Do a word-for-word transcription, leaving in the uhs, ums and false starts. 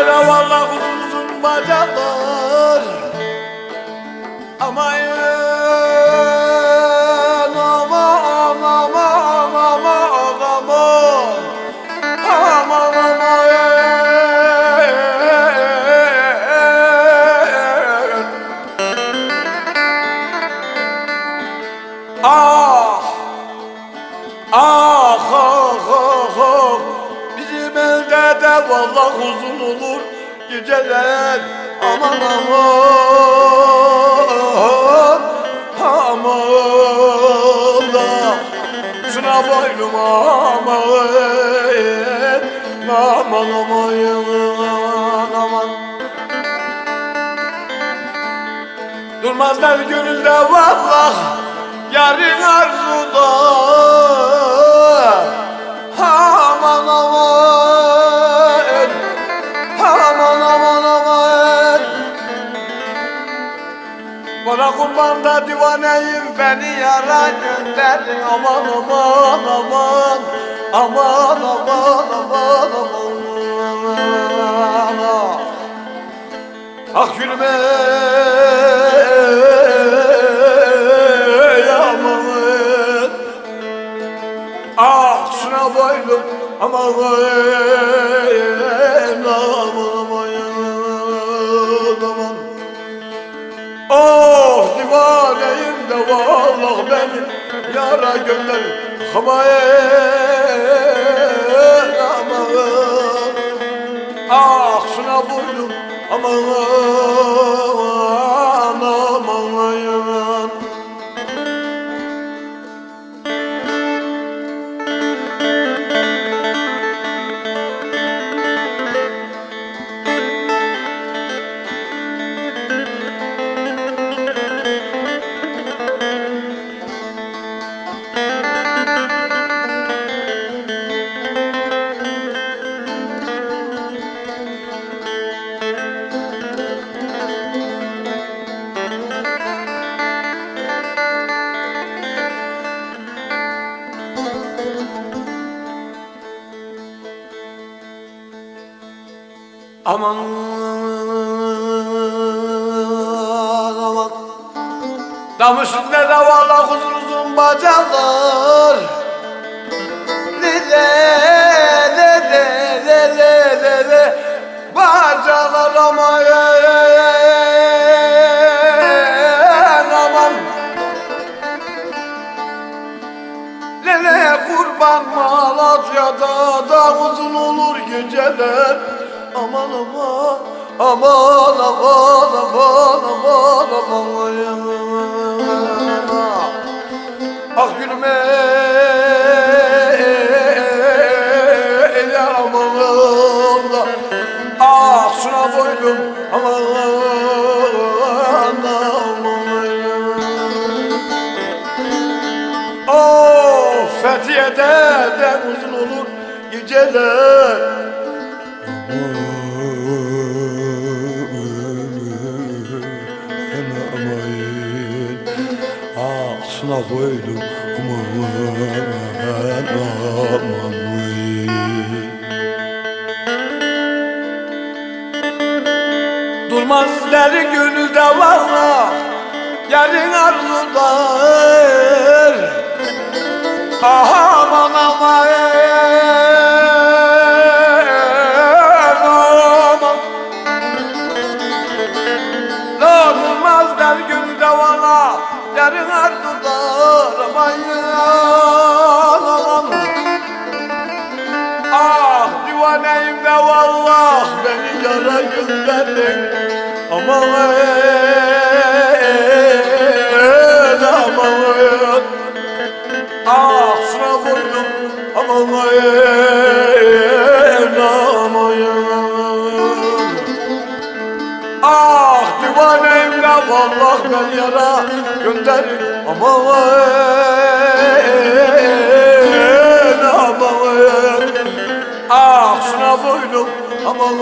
Eyvallah, uzun uzun bacaklar. Aman, aman, aman, aman, aman. Aman, aman. Ah! Ah, ah, ah, ah. Bizim elde de vallah uzun olur geceler. Aman, aman, aman da. Şuna boynum aman, aman, aman, aman. Durmazlar gönülde vallah yarın arzuda. Aman, aman, aman, aman, aman. Bana kurbanda divaneyim, beni yara gönderin. Aman, aman, aman, aman, aman, aman, aman. Ah gülüm ey aman. Ah şuna boynum aman, aman, aman, aman. Oh divaneyim de vallah beni yara gönder. Aman, aman. Ah şuna boynum aman, aman, aman. Aman, aman. Dam üstünde de valla uzun uzun bacalar. Le, le, le, le. Bacalar aman, aman. Lele kurban Malatya'da da uzun olur geceler. Aman, aman, aman, aman, aman, aman, aman. Ah gülüm ey aman, ah şuna boynum aman, aman. Oh Fethiye'de de uzun olur geceler. Aman, aman, aman. Ah şuna boynum aman, aman. Durmaz deli gönülde valla yarın arzular. Aman, aman, aman. La durmaz der gün davana, yarın arzular, aman, aman. Ah divaneyim de vallah, beni yara gönderdin. Aman, aman. Ah şuna boynum aman, aman. Ah divaneyim de vallah, beni yara gönderin aman, aman. Ah şuna boynum aman,